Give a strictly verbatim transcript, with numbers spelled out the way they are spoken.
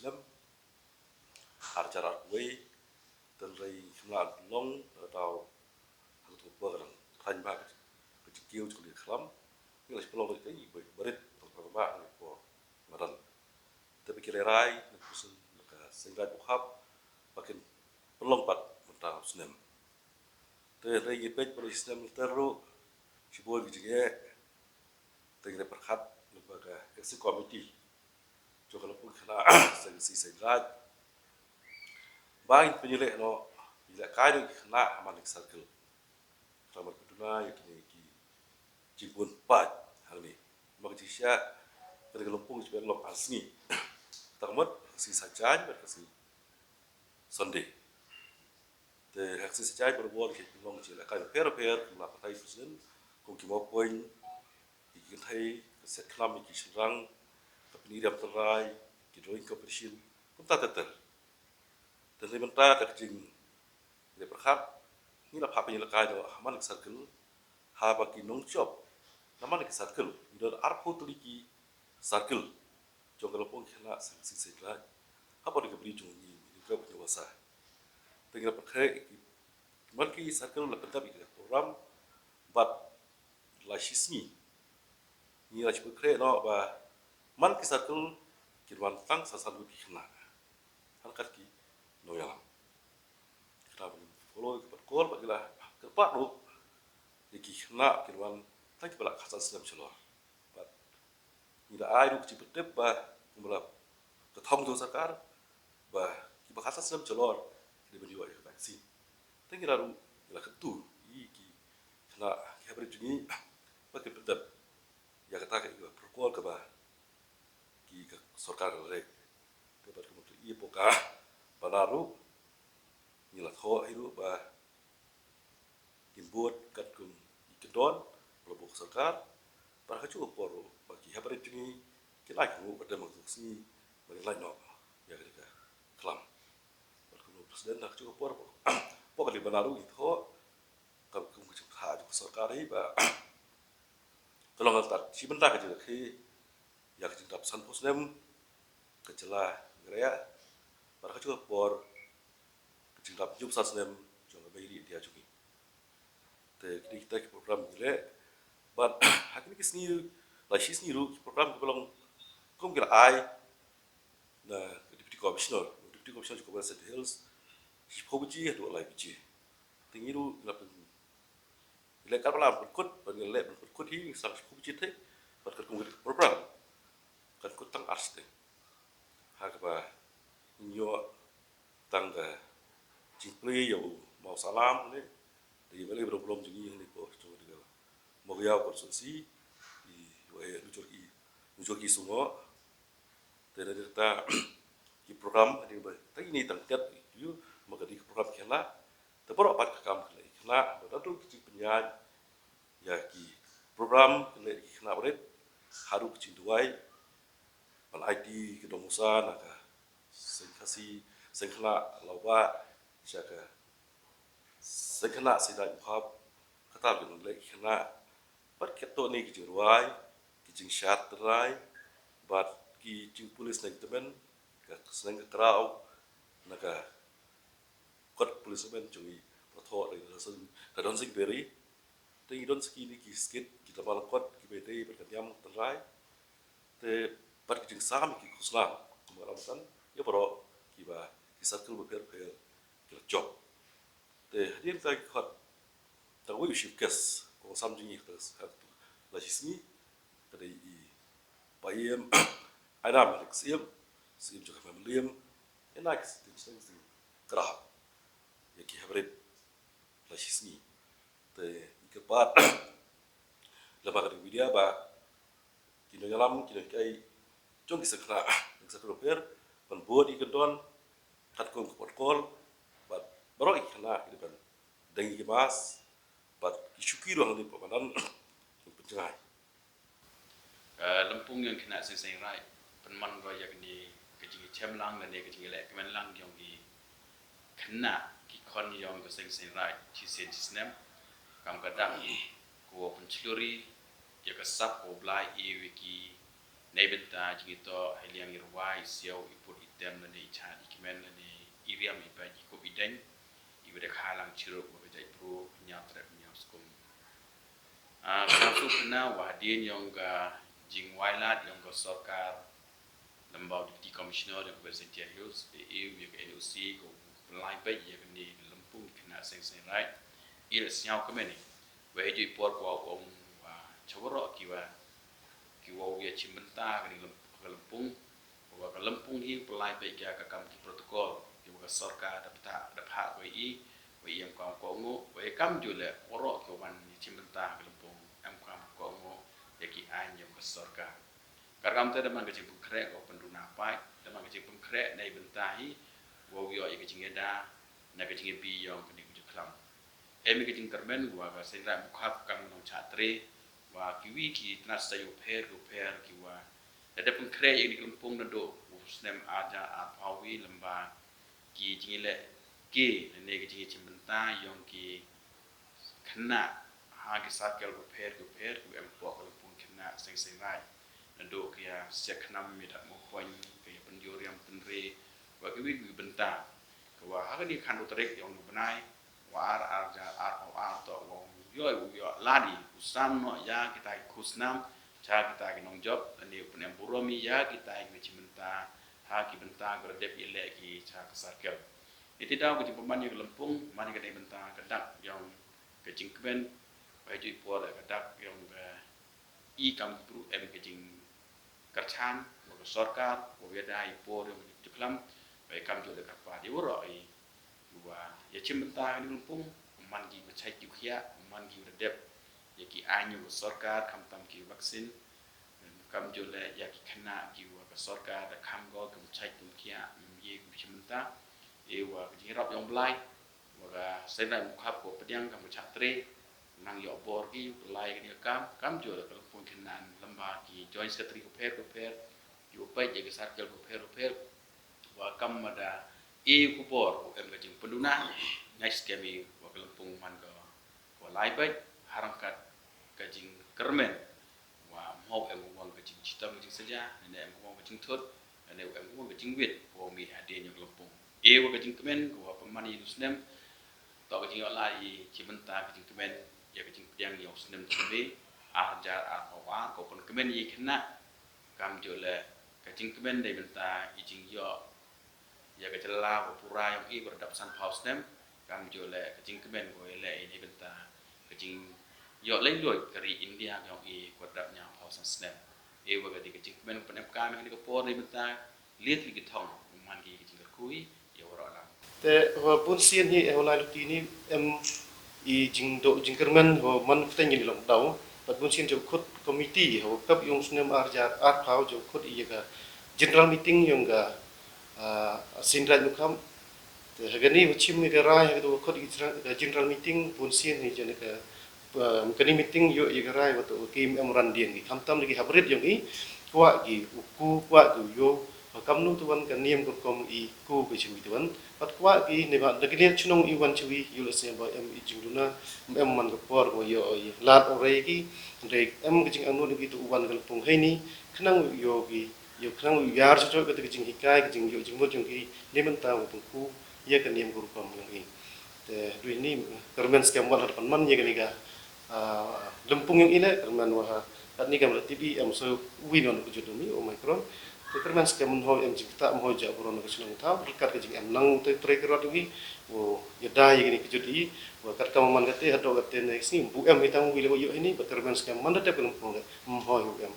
Lem ar hajar arphew wei, tang rei kham lah long da daw ha ka por ka dang khlaiñ bha ka jingkiew jong ka khlam. Ngi la pynlong da ka i bai barit tang ka ba ha ka por madan. Te ba ki lerai na ka seng, na ka seng Raid U Khap ba kin pynlong pat mynta u snem. Te hynrei ngi peit ba la shi snem lynter ruh, shibun ki jingeh. Te ngi la pyrkhat lyngba ka executive committee jong ka lympung khynnah Seng Khasi Seng Raid ba ngin pynlehkai noh, pynlehkai noh ki khynnah ha man ki circle. Kata ban pynduna ïa kine ki jingbun paid hangne. Namar ka jingshisha kane ka lympung ka long ar sngi. Kata ka mut ka sngi Saitjaiñ bad ka sngi Sunday. Te ha ka sngi Saitjaiñ barabor ki pynlong ki jingïalehkai bapher bapher, kum la batai president, kum ki mawpoiñ, ki kynthei, ka set khlam ïa ki shynrang, ka pyni riam tynrai, ki drawing competition, kumta ter ter. Te hynrei mynta da ka jing Ngi la pyrkhat, ngi la phah pynïalehkai noh ha man ki circle, haba ki nongjop na man ki circle, ngi don arphew tylli ki circle jong ka lympung khynnah Seng Khasi Seng Raid. Haba dei ka bri jong ngi, ngi grep ngi wasa. Te ngi la pynkhreh ki man ki circle la pyndep ïa ka program bad la shi sngi ngi la shu pynkhreh noh ba man ki circle kin wan tang san san ngut ki khynnah. Hangkat ki nongïalam. Kata ba ngin follow ïa ka protocol ba ngi la kyrpad ruh ïa ki khynnah kin wan tang kiba la khatsan snem shalor. Bad ngi la ai ruh ka jingpyntip ba kumba la ka thong jong sorkar ba kiba khatsan snem shalor ki dei ban ïoh ïa ka vaccine. Te ngi la ruh ngi la kyntu ïa ki khynnah ki hapdeng jong ngi ba kin pyntip ïa kata ka protocol kaba ki ka sorkar ka leh. Te bad kumta ïa pok ka banar ruh ngi la thoh hi ruh ba kin bud katkum ki kyndon ba la buh ka sorkar. Bad ha kajuh ka por ruh ba ki hapdeng jong ngi kin ai kynnoh ba dei ma ka sngi ba kin lait noh ïa ka dei ka khlam. Bad kum u president ha kajuh ka por pok ka dei banar ruh ngi thoh ka kum ka jingkha jong ka sorkar hi ba ka long ka tat shi bynta ka jingkha ïa ka jingdap sanphew snem ka jylla Meghalaya bad ha kajuh ka por ka jingdap hynñiewphew san snem jong ka Bairi India jong ngi. Te kine kita ki program ngi leh bad ha kine ki sngi la shi sngi ruh ki program kiba long kum ki la ai na ka Deputy Commissioner, Deputy Commissioner jong ka West Jaintia Hills, shiphew baje haduh lai baje. Te ngi ruh ngi la pyn Ngi leh katba la pynkut, bad ngi leh ban pynkut hi, ngi sdang shiphew baje thik, bad katkum ka program kan kut tang ar shiteng. Ha kaba ngin ïoh tang ka jingplie ïa u Mawsalam ne, da i M L A ba dang burom jong ngi hangne hapoh jong ka Mawkyrwat constituency, i Waheh Nujorki, Nujorki Sungoh. Te na kata ki program hadien ba tang ine tang tet ïa u ma ka dei ka program khynnah. Te baroh pat ka kam khynnah ba don ruh ki jingpynïaid ïa ki program khynnah, ki khynnah barit haduh ki jingduwai ban aiti ki dong musa na ka Seng Khasi, Seng Khynnah Lawbah sha ka Seng Khynnah Seng Raid Bukhap. Kata ba kin leh ki khynnah bad katto ne ki jingrwai, ki jingshad tynrai bad ki jingpule sneng tymmen, ka sneng ka kraw na ka kot pule tymmen jong i ba thoh da i Don Sing Berry. Te i don sa kine ki skit, ki tymmen lyngkot, ki ba ïadei bad ka niam tynrai. Te bad ki jingsam ki khusnam kumba la mynta ïa baroh kiba ki circle bapher bapher ki la jop. Te hadien kata ki khot tang uwei u chief guest, kong sam jong ngi ha kata ka la shi sngi ka dei i Bah Ïem Ainam Syiem, Syiem jong ka Mylliem. Ïa na ki sting sting sting krah ïa ki hapdeng la shi sngi. Te ngi kyrpad lyngba ka media ba ki nongïalam, ki nonghikai jong ki seng khynnah, ki seng khynnah bapher ban bud ïa ki kyndon katkum ka protocol bad baroh ki khynnah ki dei ban deng ïa ki mask bad ki shuki ruh hangne hapoh madan kin pynjngai. Ka lympung jong khynnah Seng Seng Raid pynmon ko ïa kane ka jingïachem lang lane ka jingïalehkmen lang jong ki khynnah ki khon jong ka Seng Seng Raid shisien shisnem. Kam ka dak ko pynshlur ïa ka sap ko Blai ïa ki Nei bynta jingitoh hei liang i rwai, i siaw, i put, i tem, lane i chad, i kmen, lane i riam, i beit, i kup, i deng, i wa da kha lang chirup wa ka jaitbru, hynñiaw tret hynñiaw skum. Ah, sa suk na wa hadien yong ka jingwailad yong ka sorkar, lamba u Deputy Commissioner yong ka West Jaintia Hills, e e u ya ka N O C, ko u lai beit ya ka ni lympung khynnah Seng Seng Raij, i la siaw kmen i. Wa hei ju i por ko wa ong wa cha waroh ki wa ki wa u ya chim bynta ka ni lymp-, ka lympung, wa ka lympung hi u pynlai beit ka kam ki protocol, ki wa ka sorkar da pynta, da pha ko i, wa i em kam ko ngo, wa i kam ju le waroh ki wan ya chim bynta ka lympung, em kam ko ngo, ya ki aiñ yong ka sorkar. Ka kam te da man ka jingpynkhreh ko pynduna paid, da man ka jingpynkhreh nei bynta hi, wa u yoh ya ka jingyada, na ka jingyabi yong ka ni ka jingkhlam. Em i ka jingkyrmen wa ka Seng Raij Mukhap kam nong chatre, wa ki wi ki tnat sa yu pher, yu pher ki wa. Da da pynkhreh ya ka ni ka lympung na do, u snem aja a phawi lamba ki jingyaleh ki, ne ki jingchim bynta yong ki khynnah ha ki circle yu pher, yu pher, ki em pok ka lympung khynnah Seng Seng Raij. Na do ki ya siak khnam mi dak mo poin, ki ya pynjur yam pynre, wa ki wi ki bynta. Ka wa ha ka ni khan u tarik yong u bnai, wa ar ar ja ar o ar to wa u yoh u yoh ladi u sam no ya kita ki khusnam, cha kita ki nongjop, ani u pynem burom i ya kita ki chim bynta, ha ki bynta ko dep i leh ki cha ka circle. Iti daw ka jingpynman ya ka lympung, man ka dei bynta ka dak yong ka jingkmen, wa ju i por ka dak yong ka i kam ki bru em ka jingkyrchan, wa ka sorkar, wa ya da i por yong ka jingklam, wa i kam ju le kyrpad i waroh i Wa ya chim bynta ka ni lympung, man ki wa chait ki khia, man ki wa dep, ya ki aiñ wa sorkar, khamtam ki vaccine, kam ju le ya ki khynnah ki wa ka sorkar da kham ko, ki wa chait ki khia, ye ki chim bynta, e wa ka jingrap yong Blai, wa ka Seng Raij Mukhap ko pdiang kam ka chatre, nang yoh bor ki, Blai ka ni kam, kam ju le ka lympung khynnah lamba ki joint secretary ko pher ko pher, ki wa peit ya ki circle ko pher ko pher, Wa kam mada e khubor u em ka jingpynduna, ngai skhem i wa ka lympung man ka wa lai beit, harangkat ka jingkyrmen, wa mho em u wang ka jingchitom ka jingsaja, ne em u wang ka jingthut, ne em u wang ka jingwit, wa mi hadien yong ka lympung. E wa ka jingkmen, wa pynman i u snem, to ka jingyoh lai i chim bynta ka jingkmen, ya ka jingpdiang yong u snem tumi, ar hajar ar phaw ar, ko pynkmen i khynnah, Kam ju le ka jingkmen dei bynta i jingyoh ya ka jylla wa pura yong i wa dap san phaw snem. Kam ju le ka jingkmen ko i le i dei bynta ka jingyoh lei loi ka ri India yong i wa dap ñiaw phaw san snem. E wa ka dei ka jingkmen pynemkam ha kane ka por dei bynta le tylli ki thong man ki ka jingkyrkhu ya waroh lang. Te ha bun sien hi, eh, ha u lai luti ni em i jingdoh jingkyrmen ha man pteng jong i lockdown. Bad bun sien jong khut komiti ha u kap yong snem ar hajar ar phaw jong khut i ya ka general meeting yong ka, ah, Seng Raij Mukhap. Te ha kani wa chim i ka rai ha ka khut i ka general meeting bun sien hi jong ka Ba, kani meeting yoh ya ka rai wa to ki em ran dien ki khamtam ki haprit yong i kwah ki u ku kwah ki u yo ba kam nu tuan ka niam ka kom i ku ka chim ki tuan pat kwah ki ne ba da ki ne chnong i wan chwi yu la se ba em i jingduna em man ka por ko yo i lat o rei ki rei em ka jing anu ki tu wan ka pung hei ni khnang u yo ki yo khnang u yar chok ka jing hikai ka jing yo jing mut yong ki ne man ta u pung ku ya ka niam ka rukom yong i. Te dui ni kyrmen skhem wan ha depan man ya ka ni ka, ah, lempung yong i le kyrmen wa ha kat ni ka mala T V em so wi non ka jut ni Omicron. Te kyrmen skhem hoi em jingkata hoi ja buron ka chnong thaw kat ka jing em nang te tre ka rot yong i. Wo ya dai ya ka ni ka jut i wa kat ka man ka te hadok ka te ne sni bu em i tang wi le wa yo ini ba kyrmen skhem man da te ka lempung le hoi em.